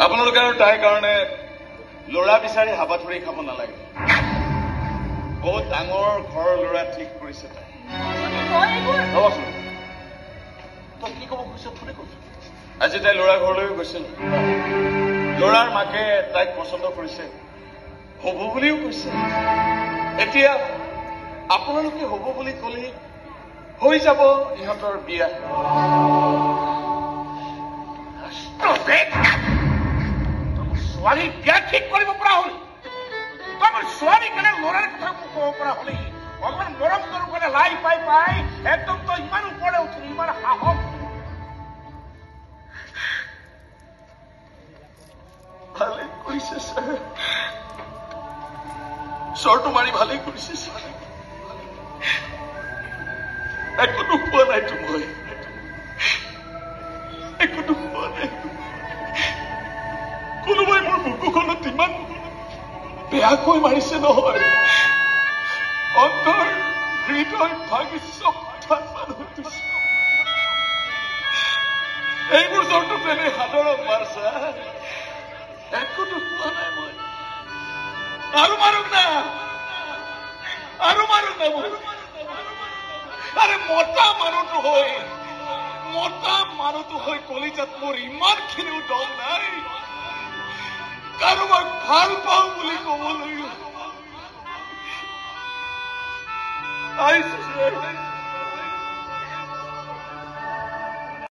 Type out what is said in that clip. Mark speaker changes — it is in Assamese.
Speaker 1: আপোনালোকে আৰু তাইৰ কাৰণে ল'ৰা বিচাৰি হাবাথুৰি খাব নালাগে। বহুত ডাঙৰ ঘৰৰ ল'ৰা ঠিক কৰিছে তাই। ৰ'বাচোন, তই কি ক'ব খুজিছ থোৰে কৈছ। আজি তাই ল'ৰা ঘৰলৈও গৈছিল। ল'ৰাৰ মাকে তাইক পচন্দ কৰিছে, হ'ব বুলিও কৈছে। এতিয়া আপোনালোকে হ'ব বুলি ক'লেই হৈ যাব ইহঁতৰ বিয়া।
Speaker 2: ছোৱালীৰ বিয়া ঠিক কৰিব পৰা হ'ল, তই মোৰ ছোৱালী কাৰণে ল'ৰাৰ কথা মোক ক'ব পৰা হ'লি। অকণমান মৰম কৰো কাৰণে লাই পাই পাই একদম তই ইমান ওপৰলৈ উঠিলি, ইমান সাহস।
Speaker 1: ভালেই কৰিছে ছাৰ, চৰটো মাৰি ভালেই কৰিছে ছাৰ। একো দুখ পোৱা নাইতো মই, একো দুখ পোৱা নাই। কোনোবাই মোৰ বুকুখনত ইমান বেয়াকৈ মাৰিছে নহয়, অন্তৰ হৃদয় ভাগি চব ঠান হৈ গৈছে। এইবোৰ জ্বৰটো তেনেই সাধাৰণ মাৰ ছাৰ, একো দুখ পোৱা নাই মই। আৰু মাৰক না, আৰু মাৰক না মোক। আৰে মতা মানুহটো হৈ, মতা মানুহটো হৈ কলিজাত মোৰ ইমানখিনিও দম নাই কাৰোবাক ভাল পাওঁ বুলি ক'বলৈ। আহিছো ছাৰ।